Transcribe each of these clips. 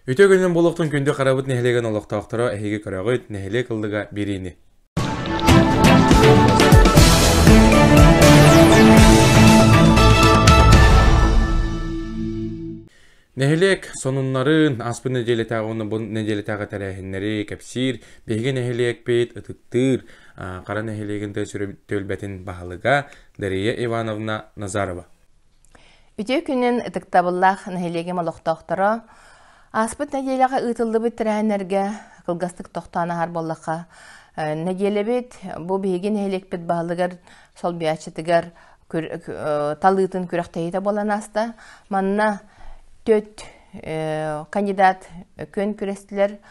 Үтүө күнүнэн буолуохтун күндү Харабыт нэһилиэгин олохтоохторо эһиги көрөҕүт нэһилиэк ыллыга биэриини. Нэһилиэк сонуннарын, ааспыт нэдиэлэтээҕи уонна бу нэдиэлэтээҕи тэрээһиннэри кэпсиир биһиги нэһилиэкпит ытыктыыр Хара нэһилиэгин тыа түөлбэтин баһылыга Дария Ивановна Назарова. Үтүө күнүн ытыктабыллаах нэһилиэгим олохтоохторо! Ааспыт нэдиэлэҕэ ыытыллыбыт тэрээһиннэргэ кылгастык тохтоон аһар буоллахха, нэдиэлэбит бу биһиги нэһилиэкпит баһылыгар солбуйааччытыгар талыытын күрэхтэһиитэ буолан ааста. Манна түөрт кандидат күөн күрэстилэр.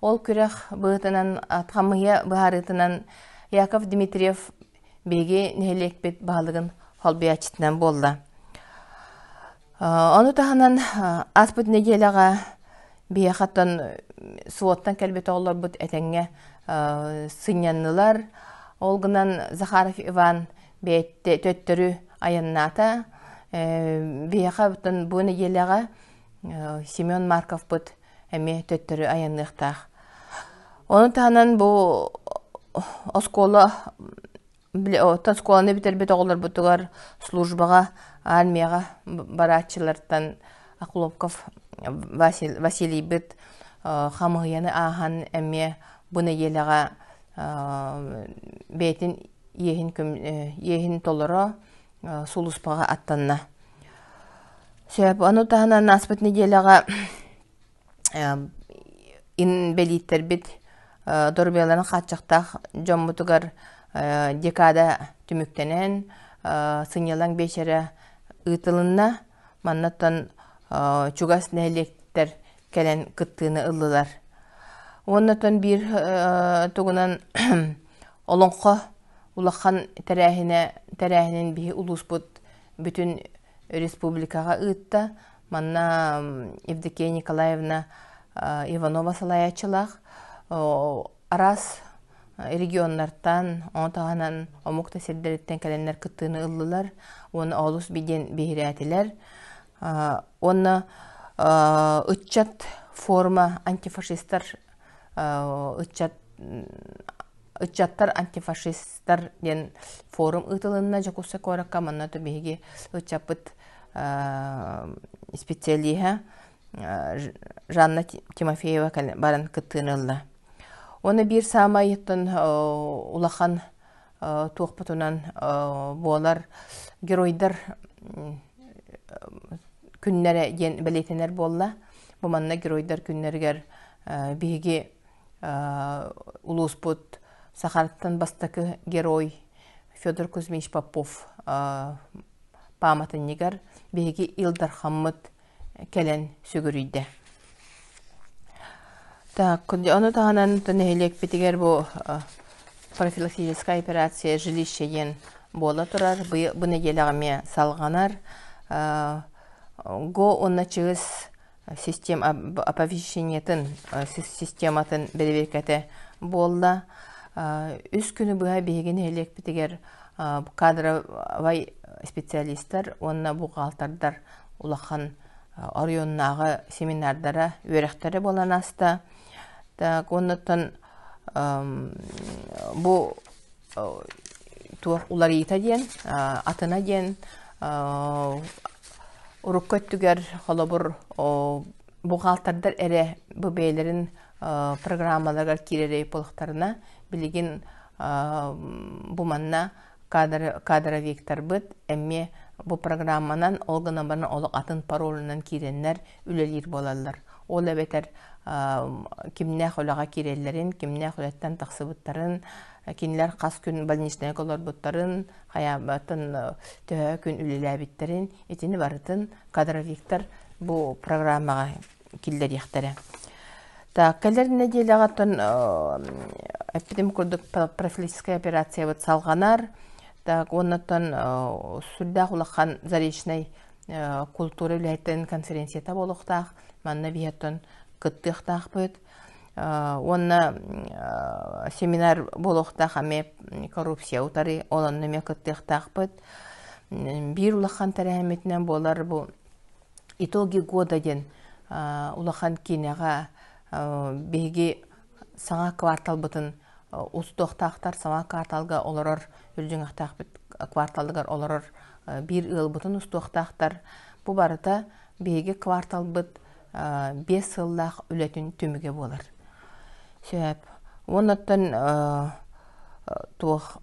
Ол күрэх быһыытынан, хамыыһыйа быһаарыытынан Яков Дмитриев биһиги нэһилиэкпит баһылыгын холбуйааччытынан буолла. Ону таһынан ааспыт нэдиэлэҕэ биһиэхэ оттон суоттан кэлбит оҕолорбут этэҥҥэ сынньаннылар. Ол гынан Захаров Иван бэйэтэ төттөрү айаннаата. Биһиэхэ оттон бу нэдиэлэҕэ Семен Марковпыт эмиэ төттөрү айанныахтаах. Ону таһынан бу оскуола оттон оскуоланы бүтэрбит оҕолорбутугар службаҕа армияҕа барааччылартан Охлопков Василийбыт хамыһыйаны ааһан эмиэ бу нэдиэлэҕэ бэйэтин иэһин иэһин толоро сулууспаҕа аттанна. Сөп, ону таһынан ааспыт нэдиэлэҕэ инбэлииттэрбит доруобуйаларын хааччахтаах дьоммутугар декада түмүктэнэн сынньалаҥ биэчэрэ ыытылынна. Маннаттан чугас нэһилиэктэр кэлэн кыттыыны ыллылар. Уоннаттан биир тугунан олоҥхо улахан тэрээһинэ тэрээһинин биһи улууспут бүтүн республикаҕа ыытта. Манна Евдокия Николаевна Иванова салайааччылаах араас регионнартан, ону таһынан омук да сирдэриттэн кэлэннэр кыттыыны ыллылар уонна олус диэн биһирээтилэр. Уонна ыччат форума антифашистар ыччат Ыччаттар антифашистар диэн форум ыытылынна Дьокуускай куоракка. Манна биһиги ыччаппыт специалиһа Жанна Тимофеева баран кыттыыны ылла. Уонна биир саамай улахан туохпутунан буолар геройдар күннэрэ диэн бэлиэтэнэр буолла. Бу манна геройдар күннэригэр биһиги улууспут Сахаттан бастакы герой Федор Кузьмич Попов пааматынньыгар биһиги Ил Дархаммыт кэлэн сүгүрүйдэ. Так, ону таһынан нэһилиэкпитигэр бу профилактическая операция жилище диэн буола турар. Бу нэдиэлэҕэ эмиэ салҕанар. Го уонна чыыс система оповещениетын систематын бэрэбиэркэтэ буолла. Үс күнү быһа биһиги нэһилиэкпитигэр кадровай специалистар уонна бухгалтердар улахан оройуоннааҕы семинардара, үөрэхтэрэ буолан ааста. Так, уоннаттан бу туох уларыйыта диэн, атына диэн урукку өттүгэр холобур бухгалтердар эрэ бу бэйэлэрин программаларыгар киирэрэй буоллахтарына, билигин бу манна кадровиктарбыт эмиэ бу программанан ол гынан баран олох атын паролунан киирэннэр үлэлиир буолаллар. Ол эбэтэр кимнээх үлэҕэ киирэллэрин, кимнээх үлэттэн тахсыбыттарын, кинилэр хас күн больничнайга олорбуттарын, хайаабатын төһө күн үлэлээбиттэрин итини барытын кадровиктар бу программаҕа киллэриэхтэрэ. Так, кэлэр нэдиэлэҕэ оттон эппитим курдук профилактическая операциябыт салҕанар. Так, уоннаттан сүрдээх улахан заречнай культура үлэһиттэрин конференцията буолуохтаах. Манна биһи оттон кыттыахтаахпыт. Уонна семинар буолуохтаах эмиэ коррупция утары, ол онно эмиэ кыттыахтаахпыт. Биир улахан тэрээһиммитинэн буолар бу итоги года диэн Улахан киинэҕэ биһиги саҥа кварталбытын устуохтаахтар, саҥа кварталга олорор Үрдүҥэхтээхпит кварталыгар олорор биир ыалбытын устуохтаахтар. Бу барыта биһиги кварталбыт 5 сыллаах үлэтин түмүгэ буолар. Сөп. Уоннаттан туох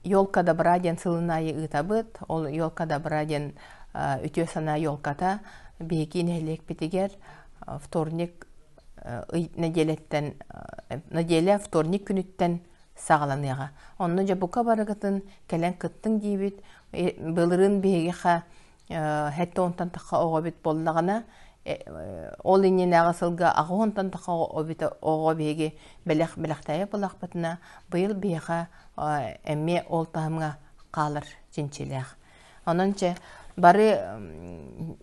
Елка добра диэн сылын аайы ыытабыт. Ол Елка добра диэн үтүө санаа елката биһиги нэһилиэкпитигэр вторник ый нэдиэлэттэн нэдиэлэ вторник күнүттэн саҕаланыаҕа. Онно дьэ бука барыгытын кэлэн кыттыҥ диибит. Былырыын биһиги хэттэ онтон тахха оҕо эбит буоллаҕына, ол иннинээҕи сылга аҕыс тахха оҕо биһиги бэлэх бэлэхтээйэ буоллахпытына, быйыл биһиэхэ эмиэ ол таһымҥа хаалар чинчилээх. Онон чэ бары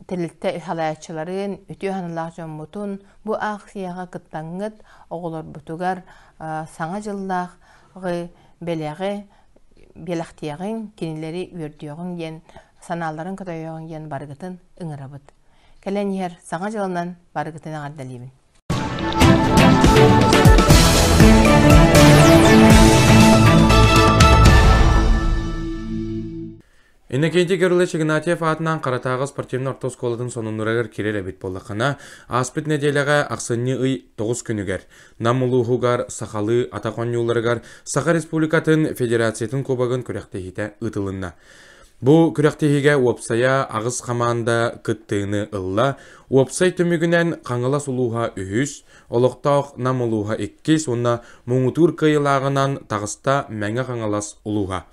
тэрилтэ салайааччыларын, үтүө санаалаах дьоммутун бу аахсыйаҕа кыттаҥҥыт оҕолорбутугар Саҥа дьыллаах бэлэҕи бэлэхтиэҕиҥ, кинилэри үөрдүөҕүҥ диэн санааларын көтөйүөҕүҥ диэн барыгытын ыҥырабыт. Кэлэн иһэр Саҥа дьылынан барыгытын эҕэрдэлиибин. Иннокентий Кириллович Игнатьев аатынан Харатааҕы спортивнай орто оскуолатын сонуннарыгар киирэр эбит буоллаххына, ааспыт нэдиэлэҕэ ахсынньы ый 9 күнүгэр Нам улууһугар сахалыы атах оонньууларыгар Саха Республикатын Федерациятын Кубогын күрэхтэһиитэ ыытылынна. Бу күрэхтэһиигэ уопсайа аҕыс хамаанда кыттыыны ылла. Уопсай түмүгүнэн Хаҥалас улууһа үһүс, олохтоох Нам улууһа иккис уонна муҥутуур кыайыылааҕынан таҕыста Мэҥэ Хаҥалас улууһа.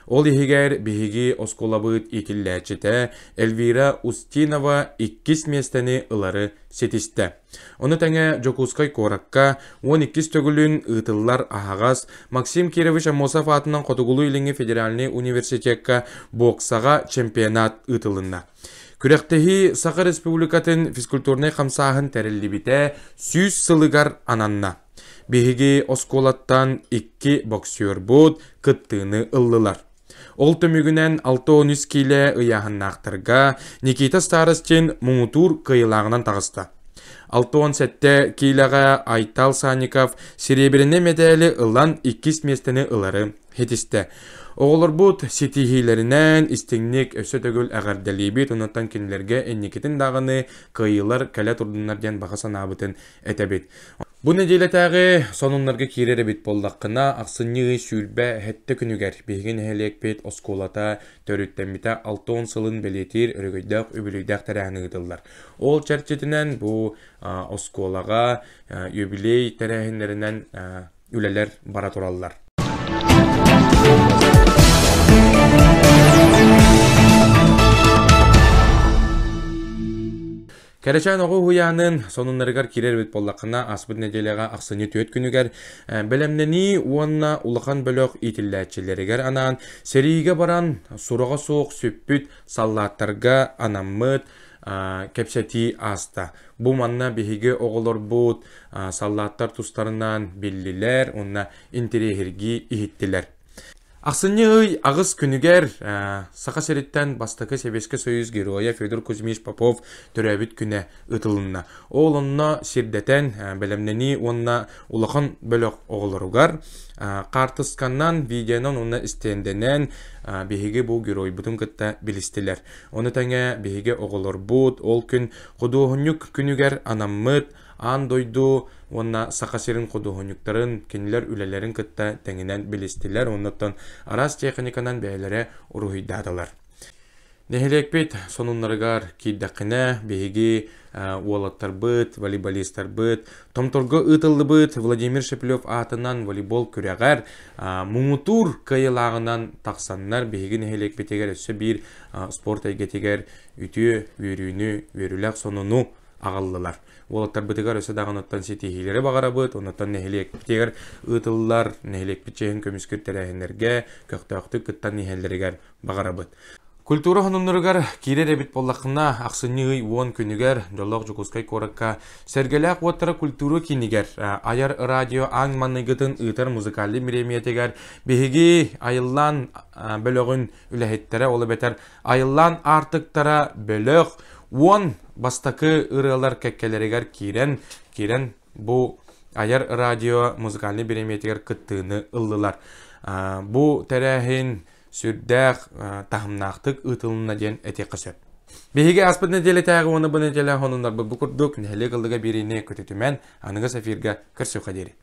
Ол иһигэр биһиги оскуолабыт иитиллээччитэ Эльвира Устинова иккис миэстэни ылары ситистэ. Ону тэҥэ Дьокуускай куоракка 12-ис төгүлүн ыытыллар аһаҕас Максим Кирович Аммосов аатынан Хотугулуу-Илиҥҥи федеральнай университекка боксаҕа чемпионат ыытылынна. Күрэхтэһии Саха Республикатын физкультурнай хамсааһын тэриллибитэ 100 сылыгар ананна. Биһиги оскуолаттан икки боксербут кыттыыны ыллылар. Ол түмүгүнэн 63 киилэ ыйааһыннаахтарга Никита Старостин муҥутуур кыайыылааҕынан таҕыста. 67 киилэҕэ Айтал Санников серебряный мэтээли ылан иккис миэстэни ылары ситистэ. Оҕолорбут ситиһиилэринэн истиҥник өссө төгүл эҕэрдэлиибит, оннуттан кинилэргэ инникитин даҕаны кыайыылар кэлэ турдуннар диэн баҕа санаабытын этэбит. Бу нэдиэлэтээҕи сонуннарга киирэр эбит буоллаххына, ахсынньы ый 27 күнүгэр биһиги нэһилиэкпит оскуолата төрүттэммитэ 60 сылын бэлиэтиир өрөгөйдөөх үбүлүөйдээх тэрээһин ыытыллар. Ол чэрчитинэн бу оскуолаҕа юбилей тэрээһиннэринэн үлэлэр бара тураллар. Кэрэчээн оҕо уһуйаанын сонуннарыгар киирэр эбит буоллаххына, ааспыт нэдиэлэҕэ ахсынньы 4 күнүгэр бэлэмнэнии уонна улахан бөлөх иитиллээччилэригэр анаан сэриигэ баран сураҕа суох сүппүт саллааттарга анаммыт кэпсэтии ааста. Бу манна биһиги оҕолорбут саллааттар тустарынан биллилэр уонна интэриэһиргии иһиттилэр. Ахсынньы ый аҕыс күнүгэр Саха сириттэн бастакы Сэбиэскэй Союз Геройа Федор Кузьмич Попов төрөөбүт күнэ ыытылынна. Ол онно сирдэтэн бэлэмнэнии уонна улахан бөлөх оҕолоругар хаартысканан, видеонан уонна стендэнэн биһиги бу геройбутун кытта билистилэр. Ону тэҥэ биһиги оҕолорбут ол күн худуоһунньук күнүгэр анаммыт аан дойду уонна Саха сирин худуоһунньуктарын кинилэр үлэлэрин кытта тэҥинэн билистилэр уонна араас техниканан бэйэлэрэ уруһуйдаатылар. Нэһилиэкпит сонуннарыгар киирдэххинэ, биһиги уолаттарбыт, волейболистарбыт Томторго ыытыллыбыт Владимир Шеплев аатынан волейбол күрэҕэр муҥутуур кыайыылааҕынан тахсаннар биһиги нэһилиэкпитигэр өссө биир спорт эйгэтигэр үтүө үөрүүнү, үөрүүлээх сонуну аҕаллылар. Уолаттарбытыгар өссө даҕаныттан ситиһиилэри баҕарабыт, оннуттан нэһилиэкпитигэр ыытыллар нэһилиэкпит чиэһин көмүскүүр тэрээһиннэргэ көхтөөхтүк кыттан иһэллэригэр баҕарабыт. Культура хонуннарыгар киирэр эбит буоллаххына, ахсынньы ый 10 күнүгэр Дьоллоох Дьокуускай куоракка Сэргэлээх уоттара культура киинигэр Айар радио аан маҥнайгытын ыытар музыкальнай бириэмийэтигэр биһиги Айыллаан бөлөҕүн үлэһиттэрэ, ол эбэтэр Айыллаан аартыктара бөлөх 10 бастакы ырыалар кэккэлэригэр киирэн, киирэн бу Айар радио музыкальнай бириэмийэтигэр кыттыыны ыллылар. Бу тэрээһин сүрдээх таһымнаахтык ыытылынна диэн этиэххэ сөп. Биһиги ааспыт нэдиэлэтээҕи уонна бу нэдиэлэ хонуннарбыт бу курдук нэһилиэк ыллыга биэриини көтүтүмэн аныгыс эфиргэ көрсүөххэ диэри.